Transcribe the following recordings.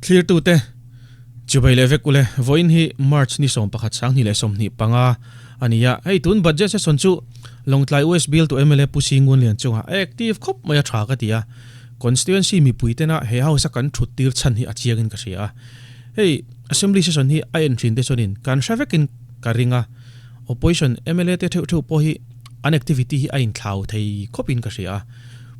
Thlirtute, Chibai leh vek ule, vawiin hi March ni 11 2025 a ni a, hei tun budget session chu Lawngtlai West bialtu mla Pu Singun Lian chungah a active khawp mai a tha ka ti a, constituency mipui tena he house a kan thut tir chhan hi a chiangin ka hria a, hei assembly session hi a en thin te chuanin kan hre vekin ka ring a, opposition mla te theuh theuh pawh hi an activity hi a inthlau thei khawpin ka hria a.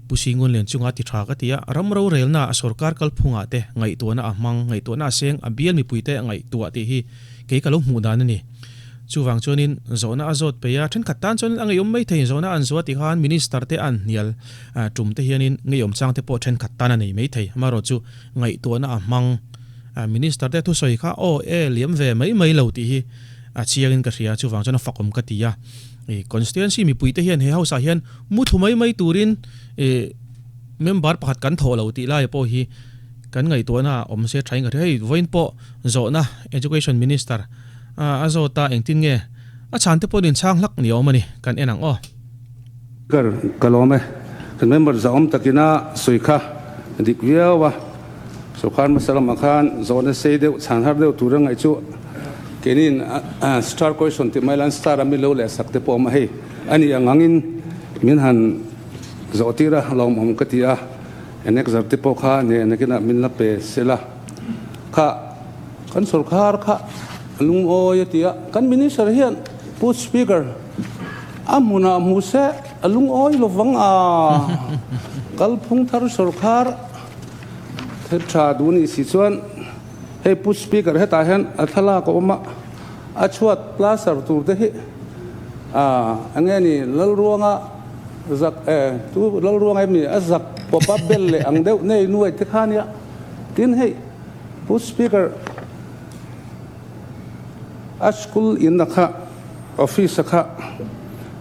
Pu Singun Lian chunga ti tha ka ti a, ram rorelna a sorkar kalphungah te ngaihtuahna a hmang, ngaihtuahna a seng, a bial mipuite a ngaihtuah tih hi kei ka lo hmuh dan a ni. Chuvang chuanin zawhna a zawt peih a, thenkhat tan chuanin a ngeiawm mai thei, zawhna an zuah tih khan Minister te an hnial tum te hianin ngeiawm chang te pawh thenkhat tan a nei mai thei. Amaherawh chu ngaihtuahna a hmang, Minister te thusawi kha aw e liam ve mai mai lo tih hi a chiangin ka hria, chuvang chuan a fakawm ka ti a. Constituency mipuite hian he house ah hian Mu thlu mai mai turin ih member pakhat kan thawh lo tih lai pawh hi kan ngaihtuahna ah awm se thain ka hria. Hei vawiin pawh zawhna Education Minister a zawt a engtin nge a chhan te pawhin inchhang hlak ni awm a ni kan en ang aw. Kar ka lawm e. Kan member zahawm takina sawi kha dik viau a. Sawrkar hmasa lamah khan zawhna sei deuh chhan har deuh tur a ngaih chu keinin star question tih mai lan star a mi lo leh sak te pawh a awm a hei. A ni ang angin min han zawh tir a, lawmawm ka ti a, Annexure te pawh kha nen nakinah min la pe sela, kha kan sawrkar kha a lungawi a ti a, kan Minister hian Pu Speaker a hmunah hmu se a lungawi lovang a, kalphung thar sawrkar thil tha duh nih si chuan hei Pu Speaker hetah hian a thlalak a awm a, A chhuat plaster tur te hi a nge ni Lalruanga zak e tu Lalruanga em ni a zak pawp a bel leh ang deuh nei nuai te kha nia tin hei Pu Speaker a school in a kha office a kha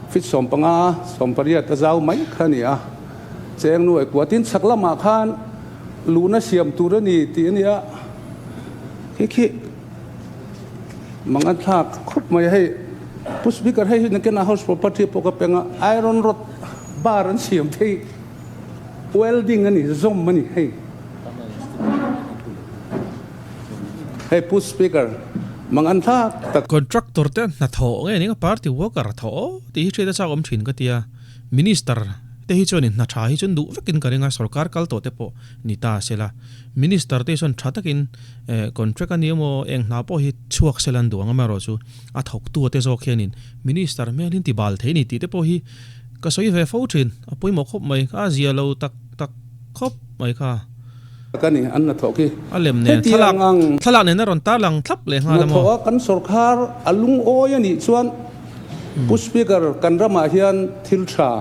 feet 15 18 a zau mai kha ni a cheng nuai kua tin chhak lamah khan luhna siam tur a ni tih a nia khi khi. Mang an thlak khawp mai a hei Pu Speaker hei hi nakin ah House Property pawh ka peng a iron rod bar an siam thei welding a ni zawm a ni hei hei Pu Speaker mang an thlak tak. Contractor te hnathawh nge ning a party worker thawh tih hi hriat a chak awm thin ka tia Minister te hi chuanin hna tha hi chuan duh vekin ka ring a sorkar kal tawh te pawh ni ta sela Minister te chuan tha takin Contract a ni emaw eng hna pawh hi chhuak sela an duh ang amaherawh chu a thawktu te zawk hianin Minister hmel hi an ti bal thei a ni tih te pawh hi ka sawi ve fo thin a pawimawh khawp mai kha a zia lo tak tak khawp mai kha. Ka ni an hnathawh khi. A lem nen thlalak thlalak nen a rawn tarlang thlap leh nghal emaw. Hnathawh a kan sawrkhar a lungawi a nih chuan Pu Speaker kan ramah hian thil tha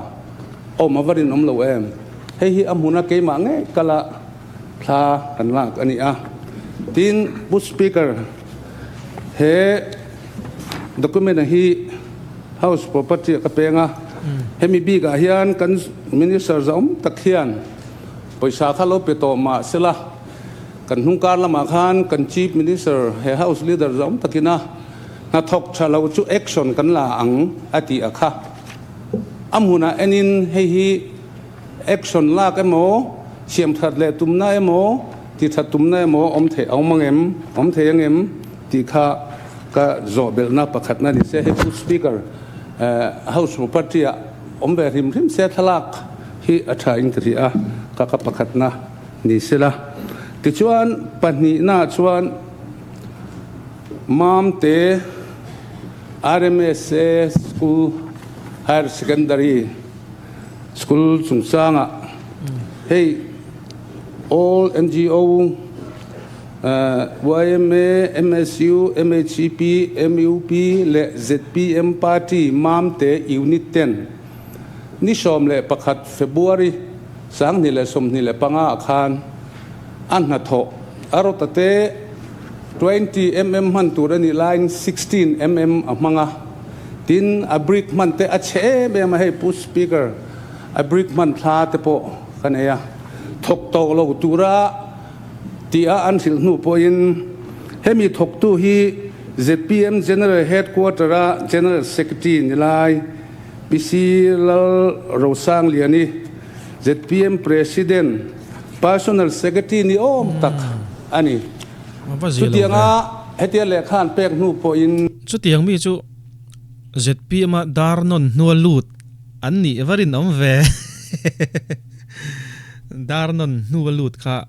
awm a va rinawm lo em? Hei hi a hmuna keimah ngei kala Thla kan lak a ni a. Tin, Pu Speaker, he document-a hi House Property-ah ka peng a. Hemi bikah hian kan Minister zahawm tak hian pawisa kha lo pe tawh mah sela, kan hnungkar lamah khan kan Chief Minister he House Leader zahawm takina hnathawk tha lo chu action kan la ang a tih a kha. A hmunah enin hei hi Action lak emaw, siam that leh tumna emaw, ti that tumna emaw awm theih a awm ang em, awm thei ang em tih kha ka zawh belhna pakhatna ni se. Hei Pu Speaker, House Property ah awm ve hrim hrim se thlalak hi a tha in ka hria a, ka ka pakhatna ni sela. Tichuan pahnihna chuan Mamte RMSA School Higher Secondary, School chungchangah hei All NGO, yma, MSU, MHCP, MUP leh zpm Party Mamte Unit ten ni 11 February 2025 ah khan a hnathawh a rawtate 20 mm hman tur a nih laiin 16 mm a hmang a. Tin, a brick hman te a chhe em em a, hei Pu Speaker, a brick hman thla te pawh ka nei a, thawk tawh lo tura tih a an hrilh hnu pawhin hemi thawktu hi zpm General Headquarter a General Secretary ni lai PC Lal Rosangliani, zpm President Personal Secretary ni awm tak a. a ni. Chutianga hetia lehkha an pek hnu pawhin. Chutiang mi chu zpm a dar nawn hnua lut an nih va rinawm ve. Dar nawn hnua lut kha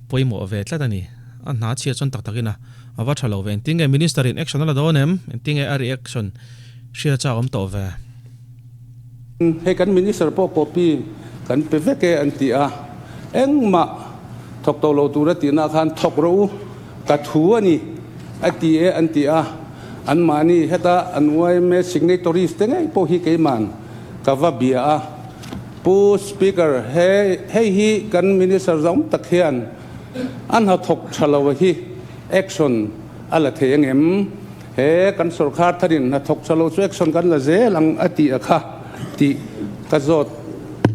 pawimawh ve tlat a ni. A hna chhiat chuan tak takin a a va tha lo ve. Engtin nge Minister in action a la dawn em? Engtin nge a reaction hriat a chak awm tawh ve? Hei kan Minister pawh copy kan pe vek e an ti a, engmah thawk tawh lo tur a tihna khan thawk rawh u, ka thu a ni a ti e an ti a, anmahni heta an yma signatories te ngei pawh hi keiman ka va bia a, Pu Speaker he hei hi kan Minister zawng tak hian a hnathawk tha lo hi action a la thei angem? He kan sorkar tharin hnathawk tha lo chu action kan la zel ang a tih a kha tih ka zawt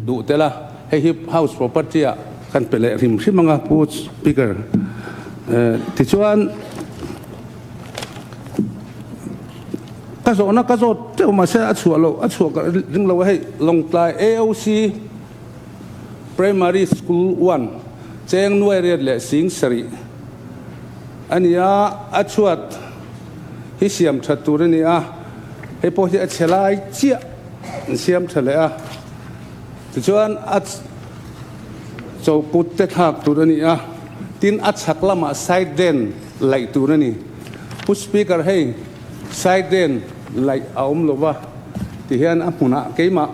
duh tel a, hei hi House property ah kan pe leh hrim hrim ang a Pu Speaker. Tichuan ka zawhna ka zawt teuh mahse a chhuah loh a chhuah ka ring lo a hei Lawngtlai AOC Primary School One cheng nuai riat leh sing sarih a ni a, a chhuat hi siam that tur a ni a, hei pawh hi a chhe lai chiah an siam tha leh a, tichuan a chokut te thlak tur a ni a, tin a chhak lamah side den laih tur a ni. Pu Speaker hei side den laih a awm lo va tihian a hmunah keimah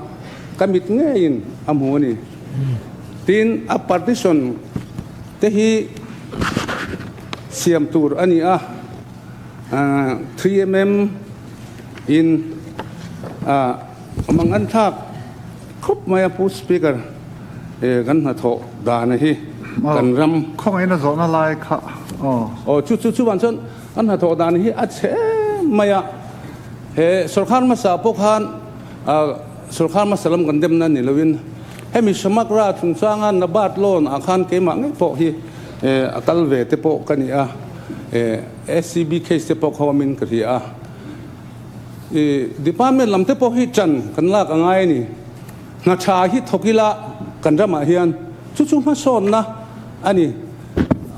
Ka mit ngeiin a hmu a ni. Tin, a partition te hi siam tur a ni a, 3mm in mang an thlak khup mai a Pu Speaker, kan hnathawh dan hi kan ram. Khawngaihna zawhna lai kha aw. Aw chu chu chuvan chuan an hnathawh dan hi a chhe mai a, he sorkar hmasa pawh khan Sorkar hmasa lam kan demna ni loin hemi Samagra chungchanga Nabard loan ah khan keimah ngei pawh hi a kal ve te pawh ka ni a, SCB case te pawh kha awmin ka hria a. Department lam te pawh hi ṭan kan lak a ngai a ni. Hna ṭha hi thawk ila kan ramah hian chu chu hmasawnna a ni.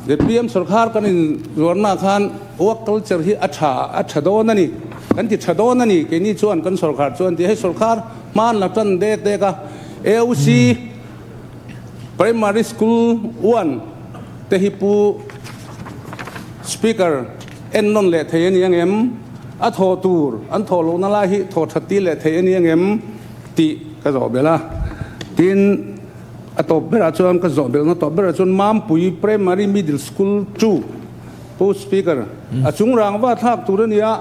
Zpm sorkar kan inzuarna khan work culture hi a tha a tha dawn a ni, kan ti tha dawn a ni, keini chuan kan sorkar chuan ti hei sorkar hman la tan dek dek a, AOC Primary School one te hi Pu Speaker en nawn leh thei a ni ang em, a thawh tur an thawh lohna lai hi thawh that ti leh thei a ni ang em tih ka zawh belh a, tin. A tawp berah chuan ka zawh belhna tawp berah chuan Mampui Primary Middle School chu Pu Speaker a chung rangva thlak tur a ni a,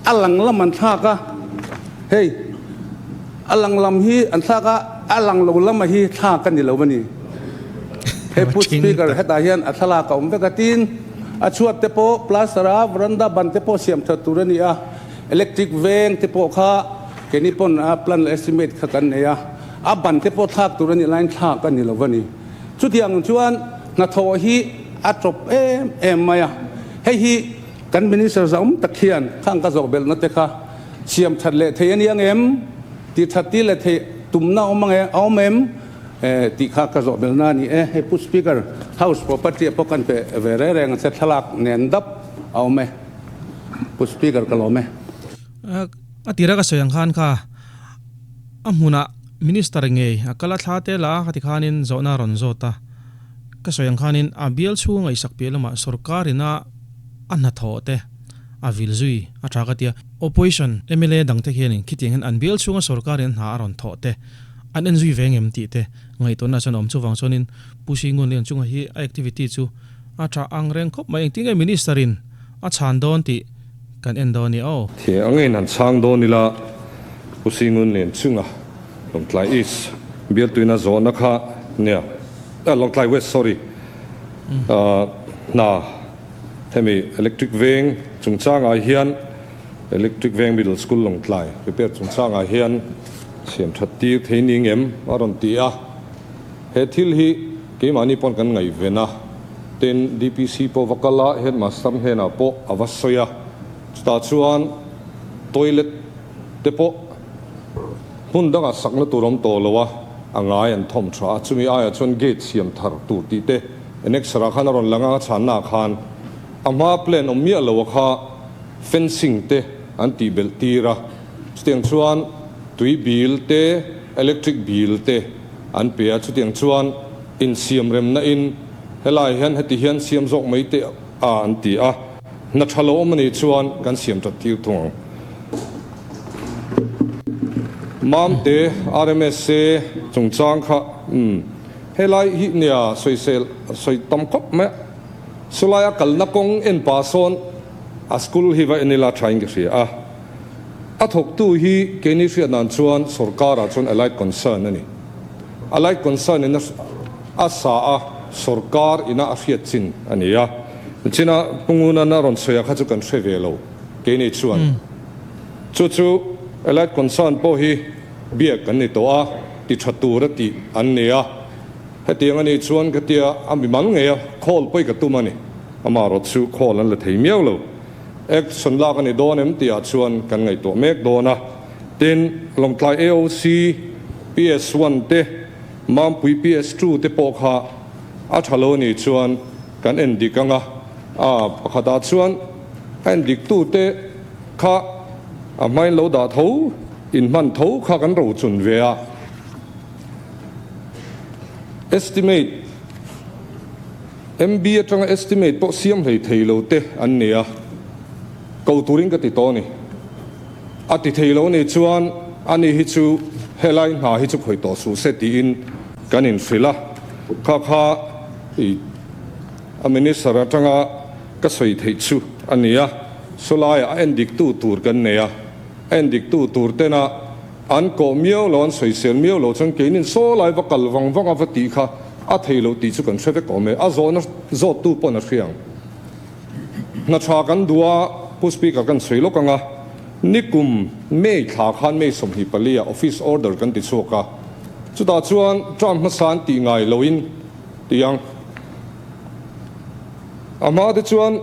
a lang lam an thlak a, hei a lang lam hi an thlak a, a lang lo lama hi thlak a ni lo a ni. Hei Pu Speaker hetah hian a thlalak a awm vek a, tin a chhuat te pawh plaster a veranda ban te pawh siam that tur a ni a, electric veng te pawh kha keini pawn a plan estimate kha kan nei a. A ban te pawh thlak tur a nih laiin thlak a ni lo a ni. Chutiang chuan hnathawh hi a tawp em em mai a. Hei hi kan Minister zaum tak hian khang ka zawh belhna te kha siam that leh thei a ni ang em? Tih that ti leh theih tumna awm ang a awm em? Tih kha ka zawh belhna a ni e. Hei Pu Speaker, House property ah pawh kan pe ve reng reng a che, thlalak nen dap a awm e. Pu Speaker ka lawm e. A tira ka sawi ang khan kha. A hmunah Minister ngei a kal a thla tel a, khati khanin zawhna a rawn zawt a. Ka sawi ang khanin a bial chhung ngaihsak piah lamah sorkar ina a hnathawh te a vil zui a tha ka ti a. Opposition mla dangte khianin khitiang hian an bial chhunga sorkar in hna a rawn thawh te an en zui ve ngem tih te ngaihtuahna chuan a awm. Chuvang chuanin Pu Singun Lianchunga hi a activity chu a tha ang reng khawp mai. Engtin nge Minister in a chhan dawn tih kan en dawn i aw. Thing angin han chhang dawn ila Pu Singun nen chunga Lawngtlai East bialtuina zawhna kha nia Lawngtlai West sorry hna hemi Electric Veng chungchangah hian Electric Veng Middle School Lawngtlai repair chungchangah hian siam that tir thei ni ngem a rawn ti a, he thil hi keimahni pawn kan ngaihven a. Tin, DPC pawh va kal a, headmaster hnenah pawh a va sawi a, chutah chuan toilet te pawh hmun dangah sakna tur awm tawh lo a, a ngai an thawm tha a, chumi aiah chuan gate siam thar tur tih te Annexure ah khan a rawn lang a, a chhanna ah khan a hma plan awm miah lo a kha fencing te an tih belh tir a, chutiang chuan tui bill te, electric bill te an pe a, chutiang chuan insiam remna in helai hian heti hian siam zawk mai te a an ti a, hna tha lo awm a nih chuan kan siam that tir thung ang. Mamte RMSA chungchang kha umm. Helai hi nia sawisel sawi tam khawp mai a, chulaia kalna kawng en pah sawn a school hi va en ila thain ka hria a, a thawktu hi keini hriat nan chuan sorkarah chuan allied concern a ni. Allied concern in a sa a, sorkar ina a hriat chin a ni a, china Pungunan a rawn sawi a kha chu kan hre ve lo keini chuan. Chu chu allied concern pawh hi Biak kan ni tawh a, ti tha tur a tih an ni a. Hetiang a nih chuan ka tia a mi mal ngei a, call pawi ka tum a ni. Amaherawh chu call an la thei miau lo. Action lak a ni dawn em tihah chuan kan ngaihtuah mek dawn a. Tin, Lawngtlai AOC, PS one te, Mampui PS two te pawh kha a tha lo a nih chuan kan en dik ang a. A pakhatah chuan a en dik tute kha a hmain lo dah tho. Inhman tho kha kan ro chun ve a. Estimate, MB atanga estimate pawh siam hlei thei lo te an ni a, ko turin ka ti tawh a ni. A ti thei lo nih chuan ani hi chu helai hna hi chu khawih tawh suh se tiin kan inhrilh a. Kha kha i a minister atanga ka sawi theih chu a ni a, sawlaiah a endiktu tur kan nei a. En diktu tur tena an kawh miau lo, an sawisel miau lo chuan keinin saw lai va kal vang vang a va tih kha a thei loh tih chu kan hre vek awm e. A zawhna zawttu pawn a hria ang. Hna tha kan duh a, Pu Speaker kan sawi lawk ang a, nikum May thla khan May 24 ah office order kan ti chhuak a, chutah chuan term hmasa an tih ngai loin ti ang. A hma te chuan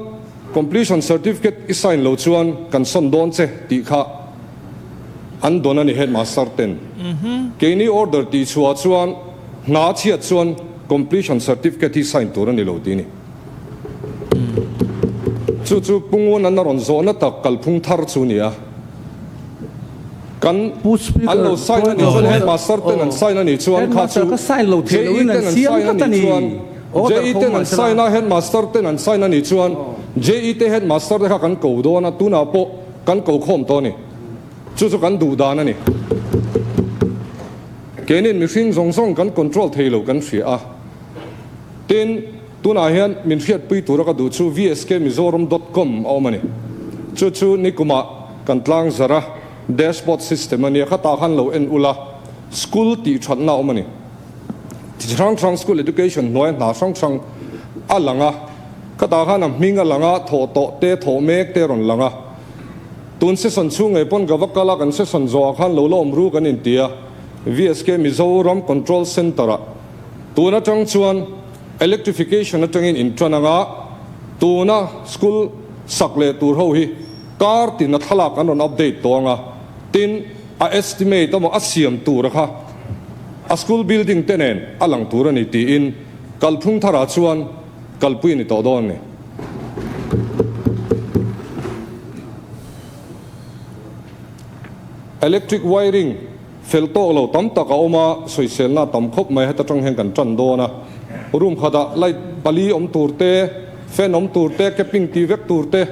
Completion certificate i sign lo chuan kan sawn dawn che tih kha an dawn a ni headmaster ten. Keini order tih chhuah chuan hna chhiat chuan completion certificate hi sign tur a ni lo tih a ni. Chu chu Pungun an a rawn zawhna tak kalphung thar chu a ni a. Kan an lo sign a nih chuan headmaster ten an sign a nih chuan kha chu JE ten an sign a nih chuan JE ten an sign a, headmaster ten an sign a nih chuan JE te headmaster te kha kan ko dawn a, tunah pawh kan ko khawm tawh a ni. Chu chu kan duh dan a ni. Keinin mihring zawng zawng kan control thei lo kan hria a. Tin, tunah hian min hriatpui tura ka duh chu vskmizoram dot com a awm a ni. Chu chu nikumah kan tlang zar a, dashboard system a nia, khatah khan lo en ula, school tih thatna a awm a ni. Chi hrang hrang school education hnuaia hna hrang hrang a lang a, khatah khan a hming a lang a, thawh tawh te, thawh mek te a rawn lang a. Tun session chhung ngei pawn ka va kal a, kan session zawhah khan lo la awm ru kan inti a, VSK Mizoram Control Centre ah tun atang chuan electrification atangin in tan ang a, tuna school sak leh tur ho hi kar tin a thlalak an rawn update tawh ang a, tin a estimate emaw a siam tur a kha a school building te nen a lang tur a ni tiin kalphung tharah chuan kalpui a ni tawh dawn a ni. Electric wiring fel tawk lo tam tak a awm a, sawiselna a tam khawp mai, heta tang hian kan tan dawn a, room khatah light pali awm tur te, fan awm tur te, capping ti vek tur te,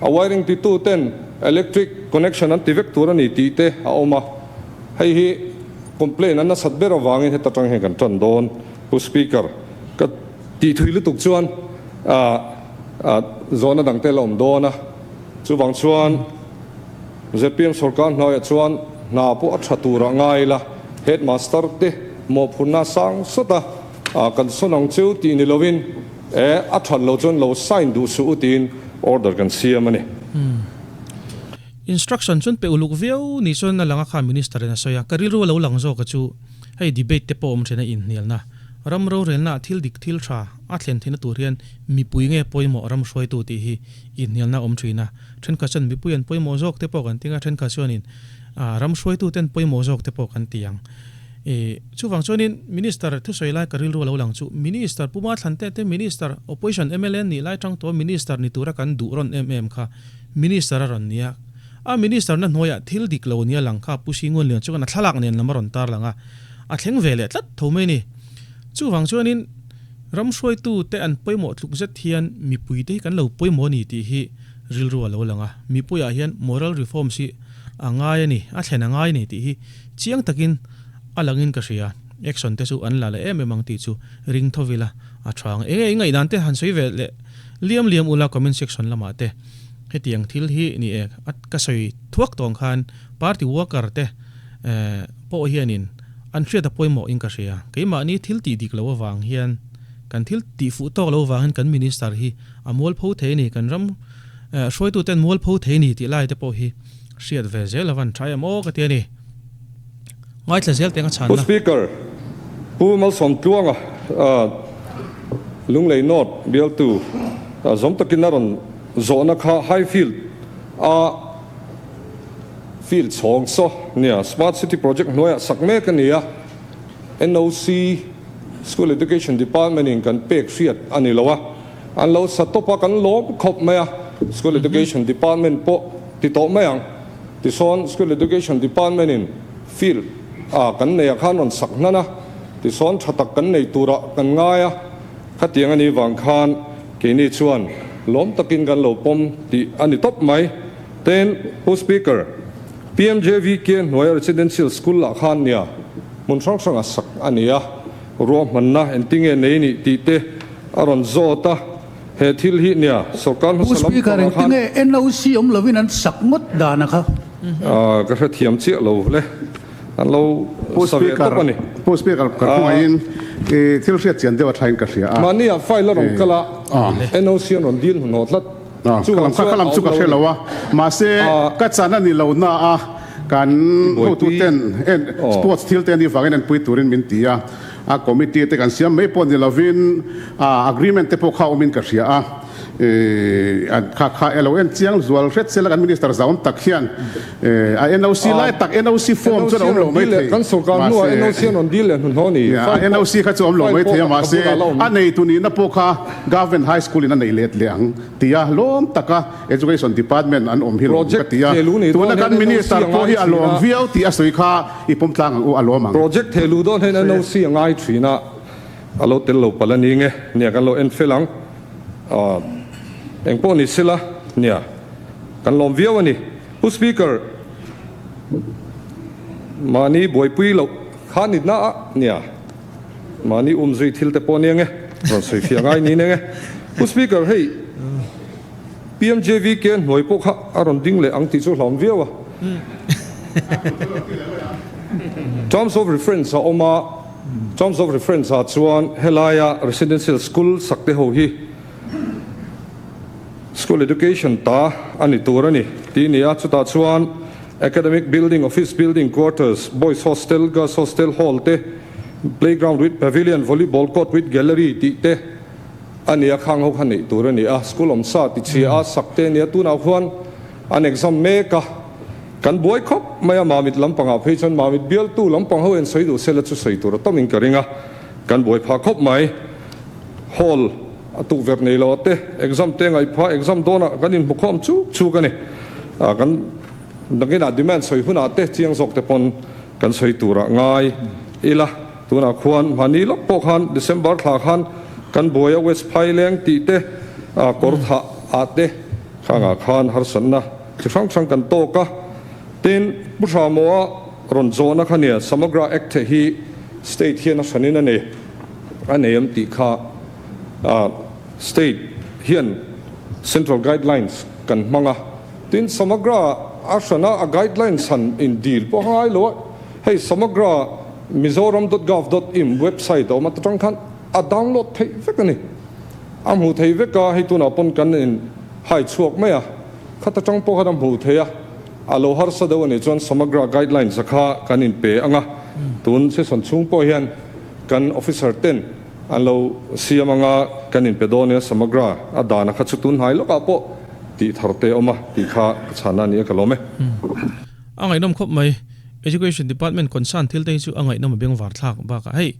a wiring titu ten electric connection an ti vek tur a ni tih te a awm a, hei hi complaint an nasat ber avangin heta tang hian kan tan dawn. Pu Speaker, ka tih thui lutuk chuan zawhna dang te la awm dawn a, chuvang chuan zpm sorkar hnuaiah chuan hna pawh a tha turah ngai ila, headmaster te mawhphurhna a sang sawt a, kan sawn ang cheu tih ni lovin e a that lo chuan lo sign duh suh u tiin order kan siam a ni. Instruction chuan pe uluk viau ni chuan a lang a kha Minister in a sawi a, ka rilru a lo lang zawk a chu hei debate te pawh awm thin a inhnialna ram rorelna ah thil dik thil tha a thlen theihna tur hian mipui nge pawimawh ram hruaitu tih hi inhnialna a awm thin a, thenkhat chuan mipui an pawimawh zawk te pawh kan ting a, thenkhat chuanin ram hruaitu ten pawimawh zawk te pawh kan ti ang. I chuvang chuanin Minister thusawi lai ka rilru a lo lang chu Minister Pu Mathlan te te Minister Opposition mla nih lai tang tawh Minister ni tura kan duh rawn em em kha Minister a rawn nia. A Minister na hnuaiah thil dik lo nia lang kha Pu Singunlian chuan a thlalak nen lam a rawn tar lang a, a thleng ve leh tlat tho mai ni. Chuvang chuanin ram hruaitu te an pawimawh tluk zet hian mipui te hi kan lo pawimawh a ni tih hi rilru a lo lang a. Mipuiah hian moral reforms hi a ngai a ni, a thlen a ngai a ni tih hi chiang takin a langin ka hria. Action te chu an la leh em em ang tih chu ring tho ila a tha ang. Enge i ngaihdan te han sawi ve leh liam liam ula comment section lamah te hetiang thil hi ni e a ka sawi thuak tawng khan party worker te pawh hianin an hriat a pawimawh in ka hria. Keimahni thil tih dik loh avang hian kan thil tih fuh tawk loh avang hian kan minister hi a mualpho thei a ni, kan ram hruaitute an mualpho thei a ni tih lai te pawh hi hriat ve zel avan tha em aw ka ti a ni. Ngaithla zel teng a chhanna. Pu Speaker, Pu Malsawmtluanga Lunglei North bialtu zawm takin a rawn zawhna kha Highfield a field chhawng saw nia Smart City Project hnuaiah sak mek a ni a, NOC School Education Department in kan pek hriat a ni lo a, an lo sa tawp a kan lawm khawp mai a, School Education Department pawh ti tawh mai ang. Tisawn School Education Department in field a kan nei ah khan rawn sak hnan a, tisawn tha tak kan nei turah kan ngai a, khatiang a nih vang khan keini chuan lawm takin kan lo pawm tih a ni tawp mai. Tin, Pu Speaker, PMJVK hnuaia Residential School ah khan nia hmun hrang hranga sak a ni a, ruahmanna engtinge nei nih tih te a rawn zawt a. He thil hi nia sorkar hmasa lam pangah khan. Pu Speaker, engtinge NOC awm lovin an sak ngawt dan a kha? Ka hrethiam chiah lo hle. An lo sa ve tawp a ni. Pu Speaker, ka khawngaihin i thil hriat chian deuh a thain ka hria a. Mahni ah file a rawn kal a, NOC an rawn dil hnuhnawh tlat. Chuvang chuan a awm lo a ni. Mahse, ka chan a ni lo na a, kan hotuten sports thil te anih vangin enpui turin min ti a. A committee te kan siam mai pawh ni lovin a agreement te pawh kha awmin ka hria a, kha kha elo en chiang zual hret sela kan minister zauam tak hian a NOC lai tak NOC form chuan a awm lo mai thei mahse NOC kha chu awm lo mai thei a mahse a neitu nihna pawh kha government high school in a nei let leh ang tia lawm taka education department an awm hi lawm ka ti a, tuna kan minister pawh hi a lawm viau tih a sawi kha. I pawm tlang ang u a lawm ang. Project theh luh dawn hian NOC a ngai thin a, a lo tel lo palh a ni nge nia kan lo en fel ang. Eng pawh ni sela nia kan lawm viau a ni. Pu Speaker, mahni buaipui loh kha nitna a nia mahni umzui thil te pawh nia nge rawn sawi fiah ngai ni nge. Pu Speaker, hei PMJVK hnuai pawh kha a rawn ding leh ang tih chu hlawm viau a. Terms of reference a awm a, terms of reference ah chuan helaia residential school sak te ho hi school education ta a ni tur a ni tih a ni a, chutah chuan academic building, office building, quarters, boys hostel, girls hostel, hall te, playground with pavilion, volleyball court with gallery tih te, A nia khang ho kha neih tur a ni a, school awm sa ti chhia a, sak te a nia tunah khuan an exam mek a, kan buai khawp mai a, Mamit lampangah phei chuan Mamit bialtu lampang ho en sawi duh sela chu sawi tur a tawmin ka ring a, kan buai phah khawp mai. Hall a tukverh nei lo a te exam te ngaih phah exam dawnah kan inhmu khawm chuk chuk a ni, kan nakinah demand sawi hunah te chiang zawk te pawn kan sawi turah ngai ila. Tunah khuan hmani lawk pawh khan December thla khan kan buai a West Phaileng tih te kawr thah ah te khangah khan harsatna chi hrang hrang kan tawk a. Tin, Pu Hramoa rawn zawhna kha nia Samagra Act hi state hian a hranin a nei a nei em tih kha state hian central guidelines kan hmang a. Tin, Samagra a hrana a guidelines han in dil pawh a ngai lo a, hei Samagra Mizoram dot gov dot in website a awm a tang khan a download theih vek a ni. A hmuh theih vek a, hei tunah pawn kan in hai chhuak mai a, khata tang pawh khan a hmuh theih a, a lo harsa deuh a nih chuan Samagra guidelines a kha kan in pe ang a, tun session chhung pawh hian kan officer ten an lo siam ang a, kan in pe dawn nia Samagra a dan a kha chu tun hnai lawkah pawh tih thar te a awm a tih kha ka chhan a ni a ka lawm e. A ngaihnawm khawp mai. Education Department concern thil te hi chu a ngaihnawm a bengvar thlak bakah hei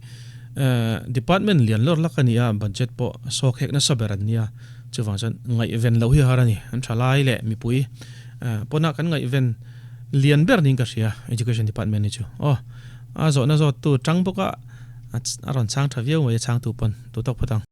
Department lian lawr lak a ni a, budget pawh sawk hek nasa ber an nia, chuvang chuan ngaihven loh hi a har a ni. An tha lai leh mipui pawnah kan ngaihven lian ber niin ka hria Education Department hi chu. Aw, a zawhna zawttu tang bawka a rawn chhang tha viau mai a chhangtu pawn tu tawk phawt ang.